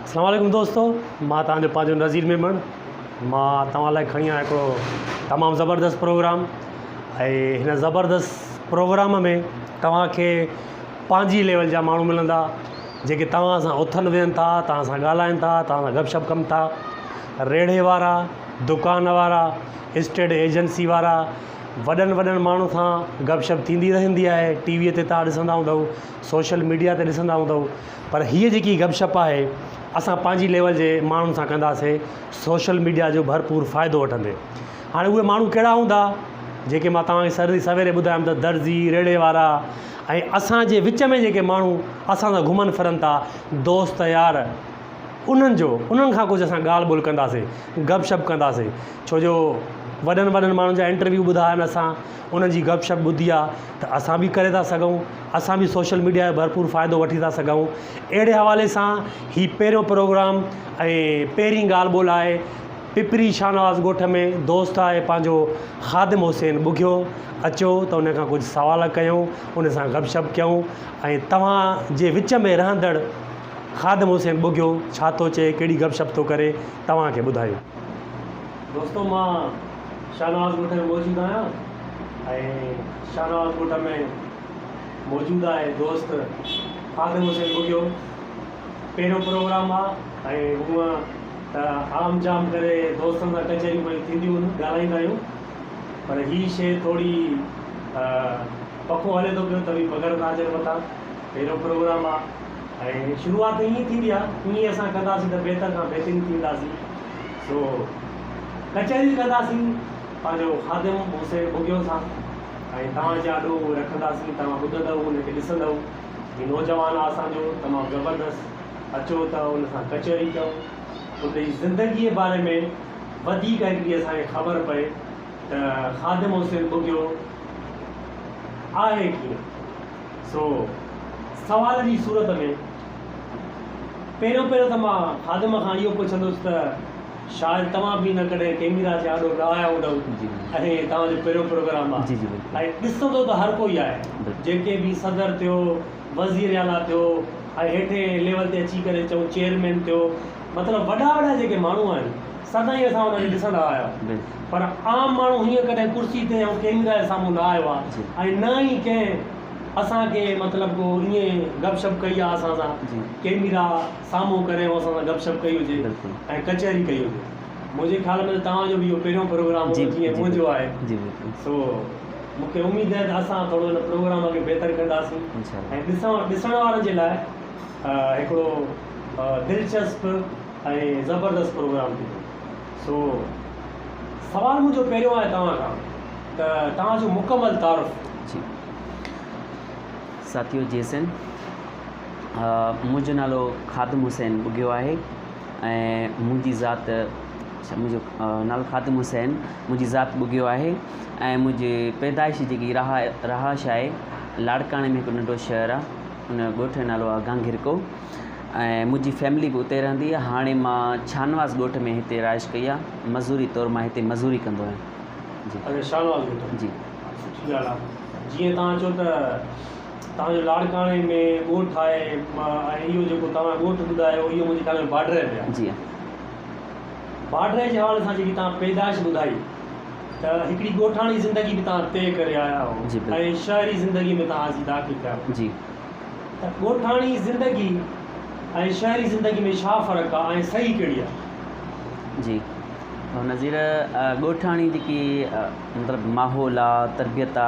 اسلام عليڪم دوستو مان توهان جو پنهنجو نذير ميمڻ مان توهان لاء کڻي آيو هڪڙو تمام زبردست پروگرام ۽ هن زبردست پروگرام ۾ توهان کي پنهنجي ليول جا ماڻهو ملندا جيڪي توهان سان اٿن ويهن ٿا توهان سان ڳالهائن ٿا توهان سان گپ شپ ڪن ٿا ريڙهي وارا دڪان وارا اسٽيٽ ايجنسي وارا وڏن وڏن ماڻهن سان گپ شپ ٿيندي رهندي آهي ٽي وي تي توهان ڏسندا هوندؤ سوشل ميڊيا تي ڏسندا هوندؤ پر هيء جيڪي گپ شپ آهي اسان پنهنجي ليول جي ماڻهن سان ڪنداسين سوشل ميڊيا جو ڀرپور فائدو وٺندي. هاڻي اهي ماڻهو ڪهڙا هوندا جيڪي مان توهان کي سري سويري ٻڌايم ته درزي، ريڙهي وارا ۽ اسان جي وچ ۾ جيڪي ماڻهو اسان سان گهمن ڦرن ٿا دوست يار انهن جو انهن کان ڪجهه اسان ڳالهه ٻولهه ڪنداسين گپ شپ ڪنداسين ڇو جو وڏن وڏن ماڻهن جا انٽرويو ٻڌا آهن اسان انهن جي گپ شپ ٻڌي آهي ته اسان به ڪري ٿا سگهون اسان به سوشل ميڊيا جو ڀرپور فائدو وٺي ٿا سگهون اهڙي حوالي سان هي پهريون پروگرام ۽ پهرين ڳالهه ٻولهه آهي پپري شاهنواز ڳوٺ ۾ دوست آهي پنهنجو خادم حسين ٻگهيو اچو ته ان کان ڪجهه سوال ڪيون ان سان گپ شپ ڪيون ۽ توهان جي وچ ۾ رهندڙ خادم حسين ٻگهيو ڇا ٿو چئي ڪهڙي گپ شپ ٿو ڪري توهان کي ٻڌايون. دوستو مان شاهنواز ڳوٺ ۾ موجود آهيان ۽ شاهنواز ڳوٺ ۾ موجود آهي دوست خادم حسين ٻگهيو پهريون پروگرام آ ۽ هونء ته عام جام ڪري دوستن سان ڪچهريون پيون ٿينديون آهن ڳالهائيندا آهيون پر هي شي ٿوري پکو هلي ٿو پيو ته به پگهر ٿا اچن مٿان پهريون پروگرام آ ۽ شروعات ائين ٿيندي آ ائين اسان ڪنداسين ته بهتر کان بهترين ٿينداسين سو ڪچهري ڪنداسين پنهنجو خادم حسين ٻگهيو سان ۽ توهان جي آڏو اهو رکنداسين توهان ٻڌندؤ ان کي ڏسندؤ هي نوجوان آ اسان جو تمام زبردست اچو ته ان سان ڪچهري ڪيون ان جي زندگي جي باري ۾ وڌيڪ هڪڙي اسان کي خبر پئي ته خادم حسين ٻگهيو آهي ڪيئن سو سوال جي صورت ۾ پهريون پهريون ته مان خادم کان اهو پڇندس ته شايد توهان به نه ڪڏهن ڪيميرا جي آڏو نه آيا هوندؤ ۽ توهان جو پهريون پروگرام آهي ۽ ڏسندو ته هر ڪوئي آهي جيڪي به صدر ٿيو وزير اعليٰ ٿيو ۽ هيٺين ليول تي اچي ڪري چئون چيئرمين ٿيو مطلب وڏا وڏا جيڪي ماڻهو آهن سدائين اسان انهن کي ڏسندا آيا آهيون پر عام ماڻهو هيئن ڪڏهن ڪرسي تي ۽ ڪيميرا جي سامهون نه آيو آهي ۽ نه ئي ڪنهن اسان کي مطلب ڪو ائين گپ شپ ڪئي آهي اسان سان ڪيميرا سامهون ڪري ۽ اسان سان گپ شپ ڪئي هجي ۽ ڪچهري ڪئي هجي منهنجي خيال ۾ ته توهان جو به اهو پهريون پروگرام هوندو جيئن منهنجو آهي سو مون کي اميد آهي ته اسان ٿورو ان پروگرام کي بهتر ڪنداسين ۽ ڏسڻ ڏسڻ وارن جي لاء هڪڙو دلچسپ ۽ زبردست پروگرام ٿيندو سو سوال منهنجو پهريون آهي توهان کان ته توهان جو مڪمل تعارف. جي ساٿيو جيسن منهنجو نالو خادم حسين ٻگهيو آهي ۽ منهنجي ذات منهنجو نالو خادم حسين منهنجي ذات ٻگهيو آهي ۽ منهنجي پيدائش جيڪي رهائش آهي لاڙڪاڻي ۾ هڪ ننڍو شهر آهي ان ڳوٺ جو نالو آهي گانگهرڪو ۽ منهنجي فيملي به اتي رهندي آهي هاڻي مان ڇانواز ڳوٺ ۾ هتي رهائش ڪئي آهي مزوري طور مان هتي مزوري ڪندو آهيان جي اچا شاهنواز ڳوٺ جي سٺي ڳالهه آهي جيئن توهان چئو ته توهان جو لاڙڪاڻي ۾ ڳوٺ آهي ۽ اهو جيڪو توهان ڳوٺ ٻڌايو اهو منهنجي خيال ۾ باڊري ۾ آهي جي باڊري جي حوالي سان جيڪي توهان پيدائش ٻڌائي ته هڪڙي ڳوٺاڻي زندگي به توهان طئي ڪري آيا آهيو جي بلڪل ۽ شهري زندگي ۾ توهان اچي داخل ٿيا آهيو جي ته ڳوٺاڻي زندگي ۽ شهري زندگي ۾ ڇا فرق آهي ۽ صحيح ڪهڙي آهي؟ جي نظير ڳوٺاڻي جيڪي مطلب ماحول آ تربيت آ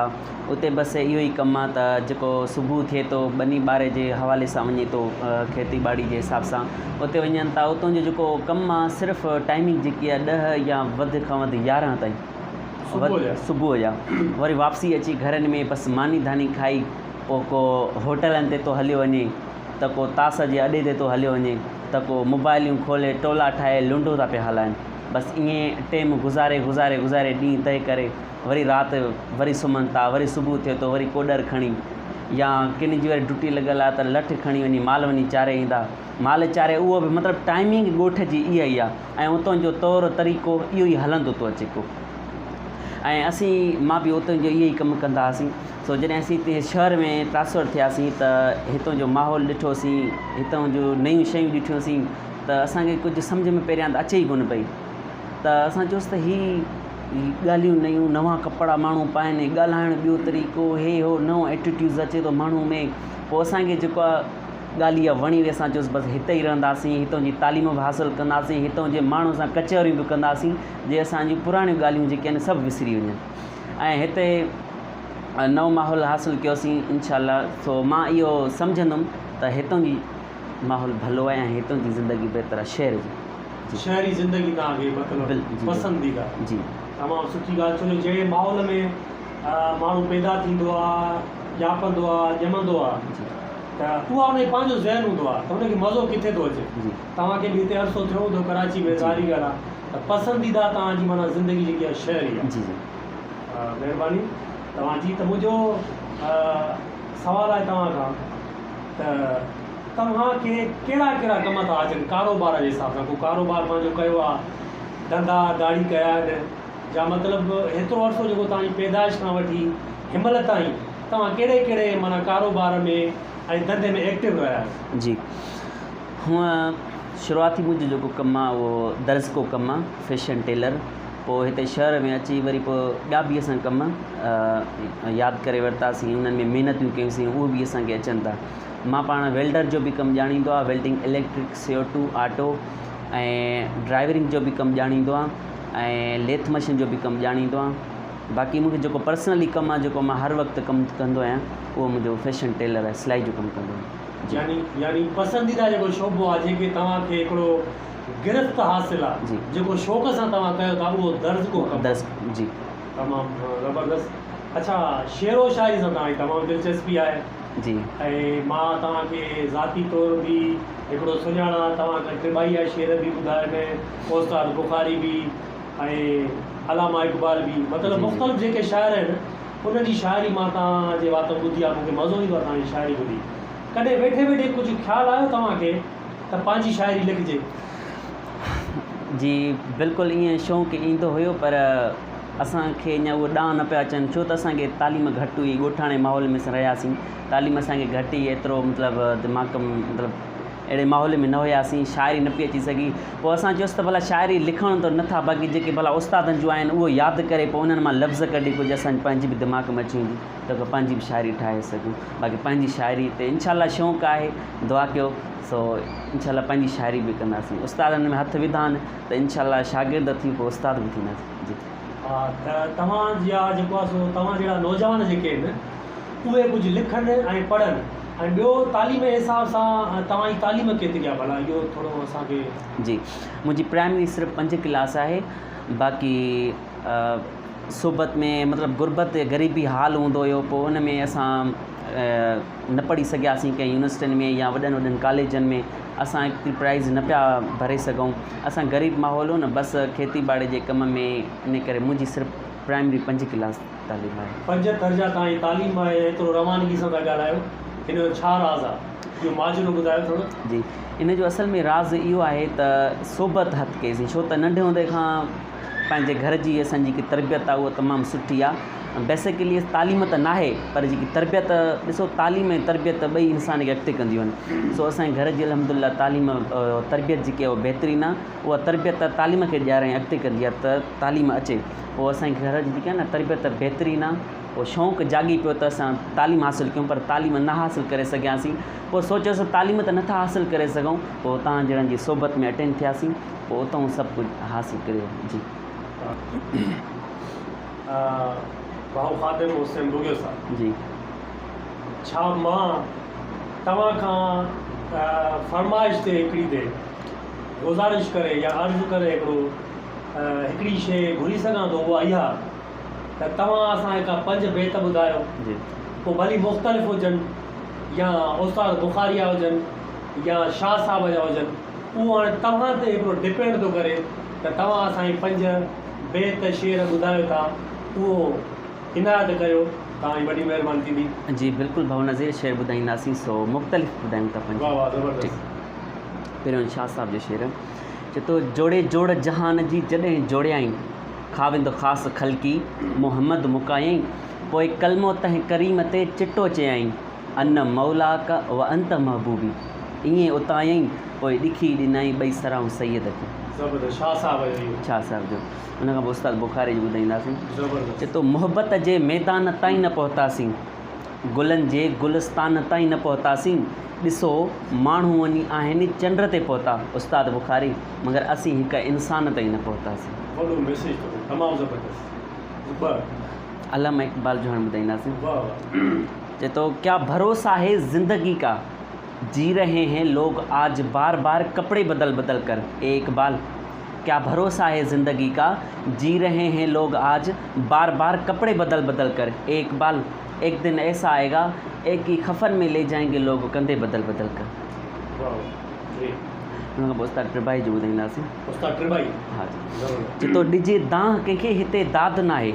اتي بس اهو ئي ڪم آ ته جيڪو صبح ٿئي ٿو ٻني ٻاري جي حوالي سان وڃي ٿو کيتي ٻاڙي جي حساب سان اتي وڃن ٿا اتان جو جيڪو ڪم آ صرف ٽائمنگ جيڪي آ ڏهه يا وڌ کان وڌ يارهن تائين صبح جا وري واپسي اچي گهرن ۾ بس ماني ڌاني کائي پوء ڪو هوٽلن تي ٿو هليو وڃي ته ڪو تاس جي اڏي تي ٿو هليو وڃي ته ڪو موبائليون کولي ٽولا ٺاهي لنڊو ٿا پيا هلائن بس ائين ٽيم گذاري گذاري گذاري ڏينهن طئي ڪري وري رات وري سمهن ٿا وري صبح ٿئي ٿو وري ڪوڏر کڻي يا ڪن جي وري ڊوٽي لڳل آهي ته لٺ کڻي وڃي مال وڃي چاري ايندا مال چاري اهو به مطلب ٽائمنگ ڳوٺ جي اها ئي آهي ۽ اتان جو طور طريقو اهو ئي هلندو ٿو اچي ڪو ۽ اسين مان به اتان جو اهو ئي ڪم ڪندا هئاسين سو جڏهن اسين هتي شهر ۾ ٽرانسفر ٿياسين ته هتان جو ماحول ڏٺوسين هتان جون نيون شيون ڏٺيونسين. ته اسان کي ڪجهه سمجهه ۾ پهريان ته اچي ئي ڪونه پئي ته اسان چيوسين ته هي ڳالهيون نيون نوان ڪپڙا ماڻهو پائن ڳالهائڻ ٻيو طريقو هي هو نئون ايٽيٽيوز اچي ٿو ماڻهو ۾ پوء اسان کي جيڪو آهي ڳالهه اها وڻي وئي اسان چيوسين بس هتي ئي رهنداسين هتان جي تعليم به حاصل ڪنداسين هتان جي ماڻهن سان ڪچهريون به ڪنداسين جي اسان جون پراڻيون ڳالهيون جيڪي آهن سڀ وسري وڃن ۽ هتي نئون ماحول حاصل ڪيوسين انشاء الله سو مان اهو سمجهندم ته هتان جي ماحول ڀلو آهي ۽ هتان جي زندگي بهتر آهي شهر جي. جي. شهري زندگي توهان کي مطلب پسنديده آهي. جي. تمام سٺي ڳالهه ڇو جو جهڙي ماحول ۾ ماڻهو پيدا ٿيندو آهي ڄاپندو آهي ڄمندو آهي ته اها ان جو پنهنجو ذهن هوندو آهي ته ان کي مزو ڪٿي ٿو اچي. جي. توهان کي به هتي عرصو ٿيو هوندو ڪراچي ۾ ظاهري ڳالهه آهي ته پسنديده توهان جي معنيٰ زندگي جيڪي آهي شهري آهي. جي جي. مهرباني توهان جي ته منهنجو سوال آهي توهان کان ته توهان کي ڪهڙا ڪهڙا ڪم ٿا اچن ڪاروبار جي حساب سان ڪو ڪاروبار پنهنجو ڪيو آهي ڌنڌا ڌاڙي ڪيا آهن يا مطلب هيترو عرصو جيڪو توهان جي پيدائش کان وٺي هن مهل تائين توهان ڪهڙي ڪهڙي معنيٰ ڪاروبار ۾ ۽ ڌنڌي ۾ ايڪٽو رهيا آهيو؟ جي هونء شروعاتي منهنجو جيڪو ڪم آهي اهو درزڪو ڪم آهي فيشن ٽيلر پوء هتي شهر ۾ اچي وري پوء ٻيا به اسان ڪم ياد ڪري ورتاسين انهن ۾ محنتون ڪيونسين اهي به اسان کي اچن ٿا مان پاڻ ويلڊر جو به ڪم ڄاڻيندو آهيان welding electric C O two auto ۽ driving جو به ڪم ڄاڻيندو آهيان ۽ ليٿ مشين جو به ڪم ڄاڻيندو آهيان باقي مونکي جيڪو پرسنلي ڪم آهي جيڪو مان هر وقت ڪم ڪندو آهيان اهو منهنجو فيشن ٽيلر آهي سلائي جو ڪم ڪندو آهيان يعني يعني پسنديده جيڪو شعبو آهي جيڪي توهان کي هڪڙو گرفت حاصل آ جي. جيڪو شوق سان توهان ڪيو ٿا اهو درز ڪو ڪم آ. درز جي. تمام زبردست اڇا شعر و شاعري سان توهان جي تمام دلچسپي آهي جي. ۽ مان توهان کي ذاتي طور به هڪڙو سڃاڻان توهان کان ٽٻائي جا شعر به ٻڌا آهن استاد بخاري به ۽ علامه اقبال به مطلب جي جي. مختلف جيڪي شاعر آهن انهن جي شاعري مان توهان جي واتان ٻڌي آهي مون کي مزو ايندو آهي توهان جي شاعري ٻڌي ڪڏهن ويٺي ويٺي ڪجهه خيال آيو توهان کي ته پنهنجي شاعري لکجي. جي بلڪل ائين شوق ايندو هيو پر اسان کي اڃا اهو ڏانء نه پيا اچن ڇو ته اسان کي تعليم گهٽ هئي ڳوٺاڻي ماحول ۾ اسان رهياسين تعليم اسان کي گهٽ هئي ايترو مطلب دماغ مطلب اهڙي ماحول ۾ نه هياسين شاعري نه پئي اچي سگهي پوء اسان چيوسين ته ڀلا شاعري لکڻ ته نٿا باقي جيڪي ڀلا استادن جون آهن اهو ياد ڪري پوء انهن مان لفظ ڪڍي ڪجهه اسان پنهنجي به دماغ ۾ اچي ويندي ته پنهنجي به شاعري ٺاهي سگهون باقي پنهنجي شاعري تي انشاء الله شوق آهي دعا ڪيو سو انشاء الله پنهنجي شاعري به ڪنداسين استادن ۾ هٿ وڌا آهن ته انشاء الله شاگرد ٿي پوء استاد به ٿينداسين جي. ها ته توهان جا جيڪو آهي سو توهان جهڙا نوجوان جيڪي آهن اهي ڪجهه لکن ۽ پڙهن ۽ ٻيو تعليم جي حساب سان توهان جي تعليم ڪيتري آهي ڀلا اهو ٿورو اسان کي. جي منهنجي پرائمري صرف پنج ڪلاس آهي باقي صحبت ۾ مطلب غربت غريبي حال هوندو هيو پوء ان ۾ اسان نه پڙهي سگهياسين ڪنهن يونيورسٽين ۾ يا وڏن وڏن ڪاليجن ۾ اسان ايتري پرائز نه پيا ڀري سگهون اسان غريب ماحول هو نه بس کيتي ٻاڙي جي ڪم ۾ ان ڪري منهنجي صرف پرائمري پنج ڪلاس تعليم آهي. پنج درجا تائين تعليم آهي ۽ ايترو روانگي سان ٿا ڳالهايو ان جو ڇا راز آهي اهو ماجرو ٻڌايو ٿورو. جي ان جو اصل ۾ راز اهو آهي ته صحبت هٿ ڪئي سين ڇو ته ننڍي هوندي کان پنهنجي گهر جي اسان جي جيڪي تربيت آهي اها تمام سٺي آهي بيسڪلي تعليم ته ناهي پر جيڪي تربيت ڏسو تعليم ۽ تربيت ٻئي انسان کي اڳتي ڪنديون آهن سو اسان جي گهر جي الحمد لله تعليم تربيت جيڪي آهي اها بهترين آهي اها تربيت تعليم کي ڏياري اڳتي ڪندي آهي ته تعليم اچي پوء اسان جي گهر جي جيڪي آهي نه تربيت بهترين آهي پوء شوق جاڳي پيو ته اسان تعليم حاصل ڪيون پر تعليم نه حاصل ڪري سگهياسين پوء سوچيوسين تعليم ته نٿا حاصل ڪري سگهون پوء توهان جهڙن جي صحبت ۾ اٽينڊ ٿياسين پوء اتئون سڀ ڪجهه حاصل ڪريو جي. ڀائو خادم حسين ٻگهيو صاحب. جي. ڇا مان توهان کان فرمائش تي هڪڙي تي گذارش ڪري يا عرض ڪري هڪڙو هڪڙي شيء گهري سگهان ٿو اها اها ته توهان اسان کي ڪا پنج بيت ٻڌايو جي. پوء ڀلي مختلف هجن يا استاد بخاري جا هجن يا شاهه صاحب جا هجن اهو هاڻي توهان تي هڪڙو ڊپينڊ ٿو ڪري ته توهان اسان کي پنج بيت شعر ٻڌايو ٿا اهو عنايت ڪيو توهان جي وڏي مهرباني ٿيندي. جي بلڪل ڀائو نظير شعر ٻڌائينداسين سو مختلف ٻڌايون ٿا پنج واه واه زبردست. پهريون شاهه صاحب جو شعر چي ٿو جوڙي جوڙ جهان جي جڏهن جوڙيائين خاوند خاص خلقي محمد مڪايائين پوء ڪلمو تنهن ڪريم تي چٽو چيائين ان مولاڪ و انت محبوبي. ائين اتايائين، پوء ڏکي ڏنائين ٻئي سرائون سيد کي. زبردست شاهه صاحب جو اهو. شاهه صاحب جو. ان کان پوء استاد بخاري جو ٻڌائينداسين. زبردست. چي ٿو محبت جي ميدان تائين نه پهتاسين، گلن جي گلستان تائين نه پهتاسين، ڏسو ماڻهو وڃي آهن چنڊ تي پهتا استاد بخاري مگر اسين هڪ انسان تائين نه پهتاسين. وڏو ميسيج ٿو ڏي تمام زبردست ٻه. علامه اقبال جو هاڻي ٻڌائينداسين. واه واه. چي ٿو ڪيا ڀروسا هي زندگي ڪا جي رهي هين لوگ آج بار بار ڪپڙي بدل بدل ڪر اي اقبال ڪيا ڀروسا هي زندگي ڪا جي رهي هين لوگ آج بار بار ڪپڙي بدل بدل ڪر اي اقبال ايڪ دن ايسا آئي گا ايڪ هي خفن ۾ لي جائين گي لوگ ڪنڌي بدل بدل ڪر. واھ ٽي. ان کان پوء استاد ٽربائي جو ٻڌائينداسين. استاد ٽربائي ها جي. جتو ڏجي دانهن ڪنهن کي هتي داد ناهي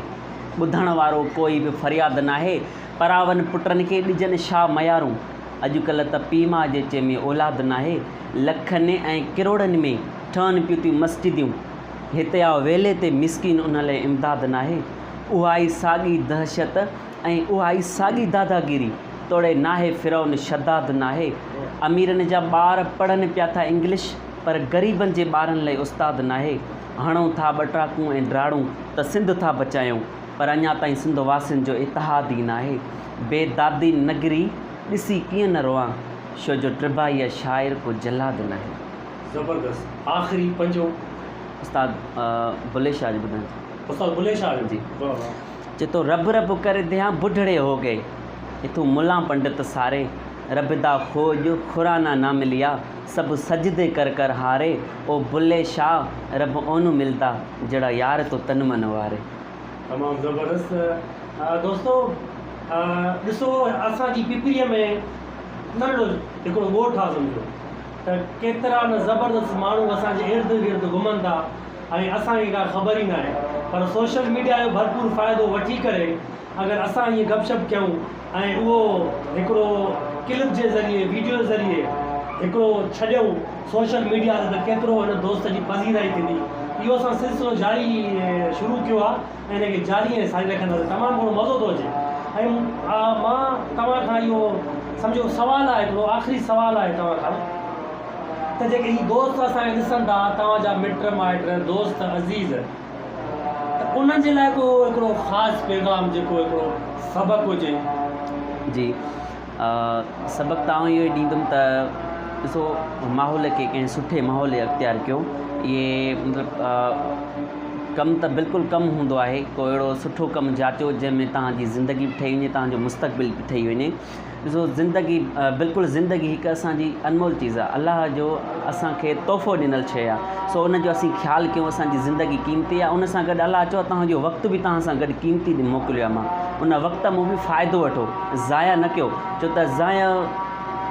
ٻڌڻ وارو ڪوئي به فرياد ناهي پراون پٽن کي ڏجن شاهه ميارون اڄڪلهه ته پيء ماء جي چئي ۾ اولاد ناهي لکن ۽ ڪروڙن ۾ ٺهن پيون ٿيون مسجديون هتي آ ويلي تي مسڪين ان لئه امداد ناهي اها ئي ساڳي دهشت ۽ اها ئي ساڳي داداگيري توڙي ناهي فرعون شداد ناهي اميرن جا ٻار پڙهن پيا ٿا انگلش پر غريبن جي ٻارن لئه استاد ناهي هڻون ٿا ٻٽاڪون ۽ ڊاڙون ته سنڌ ٿا بچايون پر اڃا تائين سنڌ واسين جو اتحاد ئي ناهي بي دادي نگري ڏسي ڪيئن نه روئان شو جو ٽربائي شاعر ڪو جلاد ناهي. زبردست آخري پنجون. استاد بلي شاهه جو ٻڌائين. استاد بلي شاهه جو جي. واه واه. چي ٿو رب رب ڪر ديان بڍڙي هو گئي اتون ملان پنڊت ساري رب دا کوڄ خرانا نا مليا سڀ سجدي ڪر ڪر هاري او بلي شاهه رب اونون ملدا جهڙا يار تو تن من واري. تمام زبردست دوستو ڏسو اسان جي پپريء ۾ ننڍڙو هڪڙو ڳوٺ آ سمجهو ته ڪيترا نه زبردست ماڻهو اسان جي ارد گرد گهمن ٿا ۽ اسان کي ڪا خبر ئي ناهي پر سوشل ميڊيا جو ڀرپور فائدو وٺي ڪري اگر اسان ائين گپ شپ ڪيون ۽ اهو هڪڙو ڪلپ جي ذريعي ويڊيو جي ذريعي هڪڙو ڇڏيون سوشل ميڊيا تي ته ڪيترو هن دوست جي پذيرائي ٿيندي اهو اسان سلسلو جاري شروع ڪيو آهي ۽ ان کي جاري ۽ ساري رکنداسين تمام گهڻو مزو ٿو اچي ۽ مان توهان کان اهو سمجهو سوال آهي هڪڙو آخري سوال آهي توهان کان ته جيڪي هي دوست اسان کي ڏسن ٿا توهان جا مٽ مائٽ دوست عزيز ته انهن جي لاء ڪو هڪڙو خاص پيغام جيڪو هڪڙو سبق هجي. جي سبق ته آئون اهو ئي ڏيندم ته ڏسو ماحول کي ڪنهن سٺي ماحول کي اختيار ڪيو اهي مطلب ڪم ته بلڪل ڪم هوندو آهي ڪو اهڙو سٺو ڪم جاچو جنهن ۾ توهان جي زندگي به ٺهي وڃي توهان جو مستقبل به ٺهي وڃي ڏسو زندگي بلڪل زندگي هڪ اسان جي انمول چيز آهي الله جو اسان کي تحفو ڏنل شيء آهي سو ان جو اسين خيال ڪيون اسان جي زندگي قيمتي آهي ان سان گڏ الله چيو توهان جو وقت به توهان سان گڏ قيمتي موڪليو آهي مان ان وقت مون به فائدو وٺو ضايع نه ڪيو ڇو ته ضايع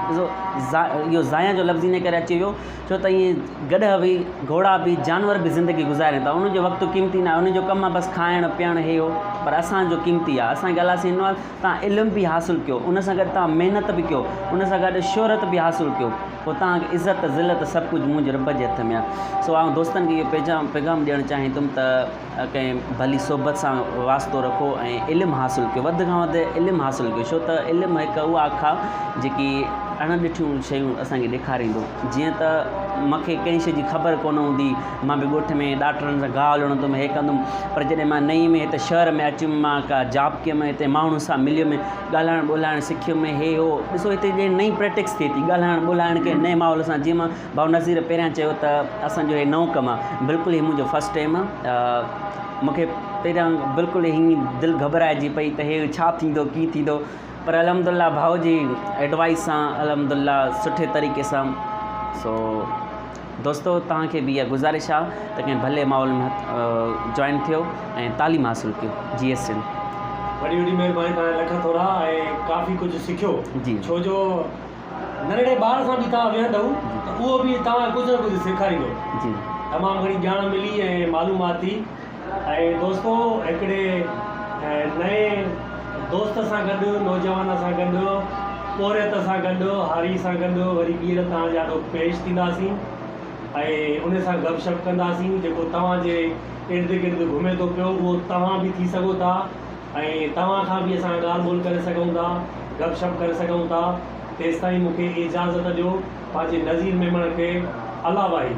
ڏسو اهو ضايع جو لفظ ان ڪري اچي ويو ڇو ته ائين گڏهه به گهوڙا به جانور به زندگي گذارين ٿا انهن جو وقت قيمتي نه آهي انهن جو ڪم آهي بس کائڻ پيئڻ هي هو پر اسان جو قيمتي آهي اسان کي الله سائين ڏنو آهي توهان علم به حاصل ڪيو ان سان گڏ توهان محنت به ڪيو ان سان گڏ شهرت به حاصل ڪيو پوء توهان کي عزت ذلت سڀ ڪجهه منهنجي رب جي هٿ ۾ آهي سو آئون دوستن کي اهو پيجام پيغام ڏيڻ چاهيندم ته ڪنهن ڀلي صحبت سان واسطو رکو ۽ علم حاصل ڪيو وڌ کان وڌ علم حاصل ڪيو ڇو ته علم هڪ اها اک آهي جيڪي اڻ ڏٺيون شيون اسان کي ڏيکاريندو جيئن ته مونکي ڪنهن شيء جي خبر ڪونه هوندي مان به ڳوٺ ۾ ڏاٽرن سان گاهه لڻندم هي ڪندم پر جڏهن مان نئين ۾ هت شهر ۾ اچيم مان ڪا جاب ڪيم هتي ماڻهن سان مليم ڳالهائڻ ٻولهائڻ سکيم هي هو ڏسو هتي ڄڻ نئين پريڪٽس ٿئي ٿي ڳالهائڻ ٻولهائڻ ڪنهن نئين ماحول سان جيئن مان ڀائو نذير پهريان چيو ته اسان جو هي نئون ڪم آهي بلڪل هي منهنجو فرسٽ ٽائيم آهي مون کي پهريان بلڪل هيئن دل گهٻرائجي پئي ته هي ڇا ٿيندو ڪيئن ٿيندو پر الحمد الله ڀائو جي ايڊوائس سان الحمد الله سٺي طريقي سان سو دوستو توهان کي به اها گذارش آ ته ڪنهن ڀلي ماحول ۾ جوائن ٿيو ۽ تعليم حاصل ڪيو جي ايس سنڌ. وڏي وڏي مهرباني توهان جا لک ٿورا ۽ ڪافي ڪجهه سکيو جي. ڇو جو ننڍڙي ٻار سان به توهان ويهندؤ ته اهو به توهان کي ڪجهه نه ڪجهه سيکاريندو جي. تمام گهڻي ڄاڻ ملي ۽ معلومات ٿي ۽ دوستو هڪڙي نئين دوست سان گڏ نوجوان سان گڏ پورهيت سان گڏ هاري سان گڏ وري ٻيهر توهان جي آڏو پيش ٿينداسين ۽ ان سان گپ شپ ڪنداسين جيڪو توهان جي ارد گرد گهمي ٿو پيو اهو توهان به ٿي سگهو ٿا ۽ توهان کان به اسان ڳالهه ٻولهه ڪري سگهون ٿا گپ شپ ڪري سگهون ٿا تيستائين مون کي اجازت ڏيو. پنهنجي نذير ميمڻ کي الله واهي.